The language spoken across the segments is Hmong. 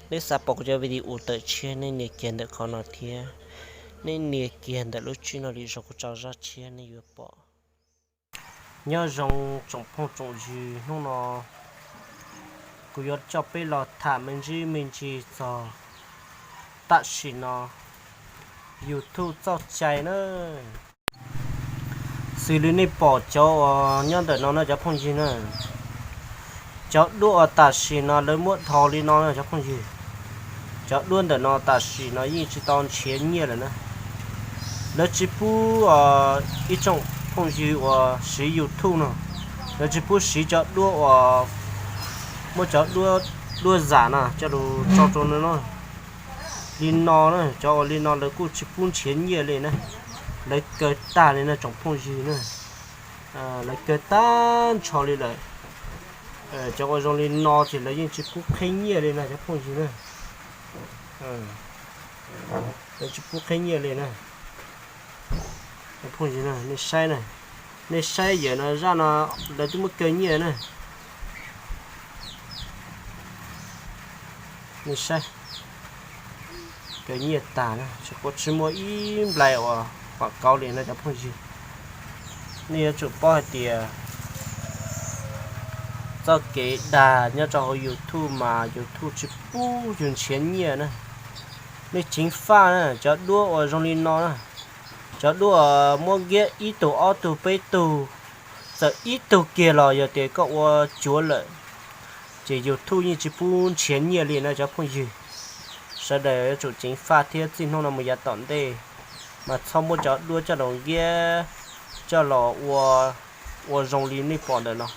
Nej xav pom kuv cov video tawm tshiab, nej nias kiag ntawm qhov no thiab, nej nias kiag ntawm lub tswb no li, zoo kuv tso zaj tshiab nej yuav pom. Nyob zoo tsoom phooj tsoom ywg, hnub no kuv yuav coj peb los tham me ntsis me ntsis txog tam sim no YouTube txoj cai na. Xws li nej pom cov uas nyob ntawm no na cov phooj ywg na, cov duab uas tam sim no lawv muab dhau li no na cov phooj ywg. Cov duab ntawm no tam sim no yeej tsis tau nrhiav nyiaj lawm na. Lawv tsis pub ib tsoom phooj ywg uas siv YouTube no, lawv tsis pub siv cov duab uas muab cov duab, duab zam na coj lug tso rau no na. Li no na, cov uas li no lawv kuj tsis pub nrhiav nyiaj li na. Lawv kaw tag li na tsoom phooj ywg na. Lawv kaw tag nrho li lawm. Cov uas zoo li no ces lawv yeej tsis pub qheb nyiaj li na cov phooj ywg na. Lawv tsis pub qheb nyiaj li na. Cov phooj ywg na, nej saib na, nej saib yawm no zaj no lawv twb muab kaw nyiaj na. Nej saib, kaw nyiaj tag na, tsis quav tsis muaj ib nplais uas quam kauv li na cov phooj ywg. Nej yuav tsum paub hais tias txoj kev dag nyob rau hauv YouTube mas YouTube tsis pub yus nrhiav nyiaj na. Nej ceev faj na, cov duab uas zoo li no na, cov duab muab nkiab ib tug ob tug peb tug, txawm ib tug kiag los yog tias koj ua cuav lawm, ces YouTube yeej tsis pub nrhiav nyiaj li na cov phooj ywg. Sawv daws yuav tsum ceev faj thiab txij hnub no mus yav tom ntej mas txhob muab cov duab coj los nkiab, coj los ua, ua zoo li nej pom ntawm no.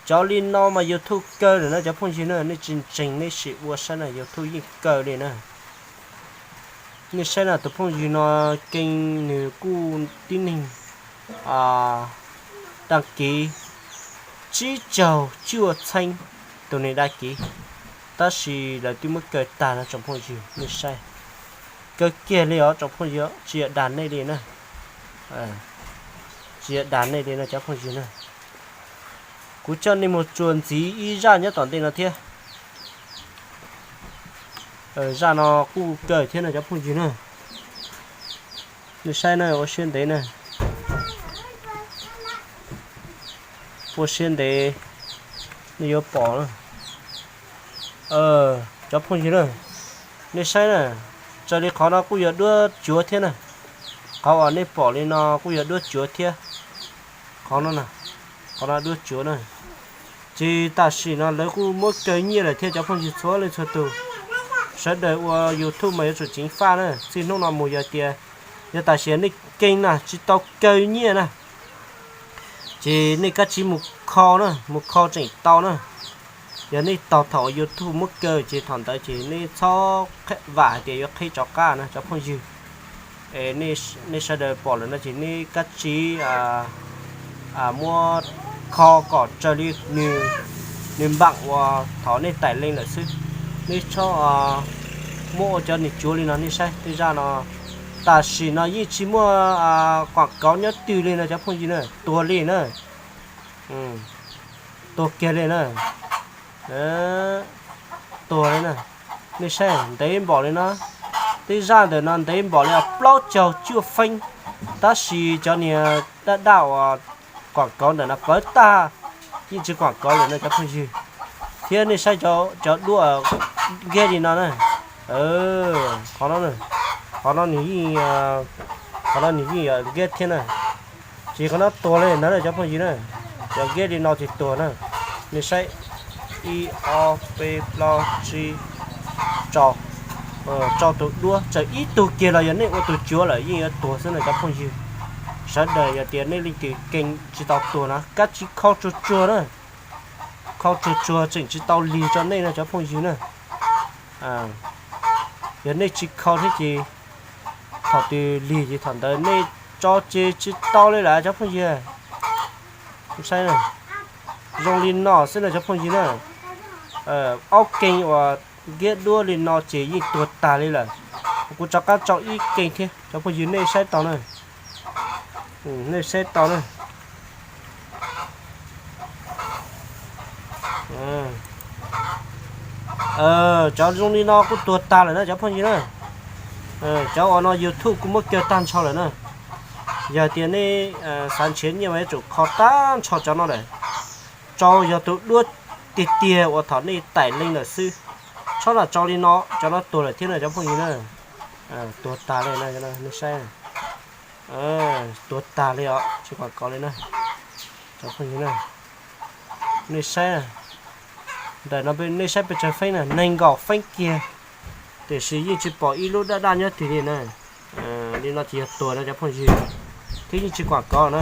Cov li no mas YouTube kaw lawm na cov phooj ywg na, nej tsis ntseeg nej sim ua saib na, YouTube yeej kaw li na. Nej saib na, tus phooj ywg no keej nws kuj tib neeg dag kiv tsib caug cuaj txheeb tus neeg dag kiv, tab sis lawv twb muab kaw tag no tsoom phooj ywg. Nej saib, kaw kiag li os tsoom phooj ywg, tsis yog dag nej li na. Tsis yog dag nej li no cov phooj ywg na. Kuv coj nej mus tsuas ntxiv ib zaj nyob tom ntej no thiab. Zaj no kuj kaw thiab no cov phooj ywg na. Nej saib na, ua siab ntev na. Ua siab ntev, nej yuav pom na. Cov phooj ywg na, nej saib na, raws li qhov no kuj yog duab cuav thiab na. Qhov uas nej pom li no kuj yog duab cuav thiab. Qhov no, qhov no duab cuav na. Ces tam sim no lawv kuj muab kaw nyiaj lawm thiab cov phooj ywg txhua leej txhua tus. Sawv daws ua YouTube mas yuav tsum ceev faj na, txij hnub no mus yog tias, yog tam sim nej keej na tsis tau kaw nyiaj na, ces nej kav tsij mus kho na, mus kho tseem tau na. Yog nej tos thaum YouTube muab kaw ces thaum ntawd ces nej txhob vam hais tias yuav qheb rov qab na cov phooj ywg. Nej sawv daws pom lawm no ces nej kav tsij muab kho kom raws li nws npam uas thaum nej taim leej lawm xwb. Nej txhob muab ua cov niag cuav li no. Nej saib tej zaj no, tam sim no yeej tsis muaj quam kauv nyob twg li no cov phooj ywg na, tuag li na. Tuag kiag li na. Tuag li na. Nej saib ntev npaum li no, tej zaj ntawm no ntev npaum li plaub caug cuaj feeb, tab sis cov niag daj daj uas quam kauv ntawm no pawv tag, yeej tsis quam kauv lawm no cov phooj ywg. Thiab nej saib cov duab nkiab li no na, qhov no, qhov no nws yeej, qhov no nws yeej yog nkiab thiab na. Ces qhov no tuag li ntawd na cov phooj ywg na, cov nkiab li no ces tuag na. Nej saib, ib ob peb plaub tsib, rau, rau tus duab, txawm ib tug kiag los yog nej ua tus cuav lawm yeej yuav tuag xwb na cov phooj ywg. Sawv daws yog tias nej leej twg keej tsis tau tuag na kav tsij kho tsuag tsuag na, kho tsuag tsuag tseem tsis tau lig rau nej no cov phooj ywg na. Yog nej tsis kho thiab ces thaum twg lig ces thaum ntawd nej tso tseg tsis tau li lawm cov phooj ywg. Saib, zoo li no xwb na cov phooj ywg na. Ob keeg uas nkiab duab li no ces yeej tuag tag li lawm. Kuv rov qab tso ib keeg thiab cov phooj ywg nej saib tau na. Nej saib tau na. Cov zoo li no kuj tuag tag lawm na cov phooj ywg na. Cov uas no YouTube kuj muab kiag tag nrho lawm na. Yog tias nej xav nrhiav nyiaj mas yuav tsum kho tag nrho cov no lawm. Tsau yog tus duab tiag tiag uas thaum nej taim leej lawm xwb. Txhob lam tsau li no, cov no tuag lawm thiab na cov phooj ywg na. Tuag tag li na, nej saib. Tuag tag li os, tsis quam kov li na. Cov phooj ywg na, nej saib. Ntawm no nej saib pes tsawg feeb na, nees nkaum feeb kiag. Tiam sis yeej tsis pom ib lub daj daj nyob twg li na. Li no ces yog tuag no cov phooj ywg. Thiab yeej tsis quam kov na.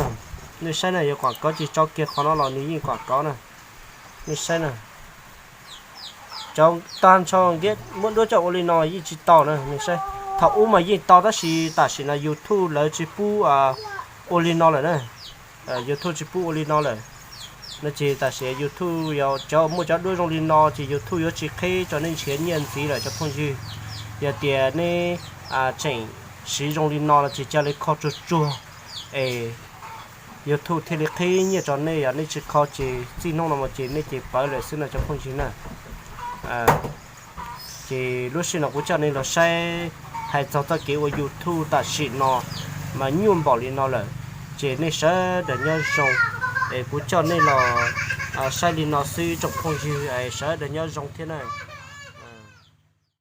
Nej saib na, yuav quam kov ces tso kiag qhov no los nws yeej quam kov na. Nej saib na. Cov tag nrho nkiab muab duab coj ua li no yeej tsis tau na, nej saib. Thaum ub mas yeej tau tab sis tam sim no YouTube lawv tsis pub ua li no lawm na. YouTube tsis pub ua li no lawm. No ces tam sim YouTube yog cov muaj cov duab zoo li no ces YouTube yuav tsis qhib rau nej nrhiav nyiaj ntxiv lawm cov phooj ywg. Yog tias nej tseem siv zoo li no no ces cia li kho tsuag tsuag es YouTube thiaj li qhib nyiaj rau nej, yog nej tsis kho ces txij hnub no mus ces nej ces pawv lawm xwb no cov phooj ywg na. Ces lub sij no kuv coj nej los saib hais txog txoj kev ua YouTube tam sim no mas nyuaj npaum li no lawm. Ces nej sawv daws nyob zoo, es kuv coj nej los saib li no xwb tsoom phooj ywg, sawv daws nyob zoo thiab na.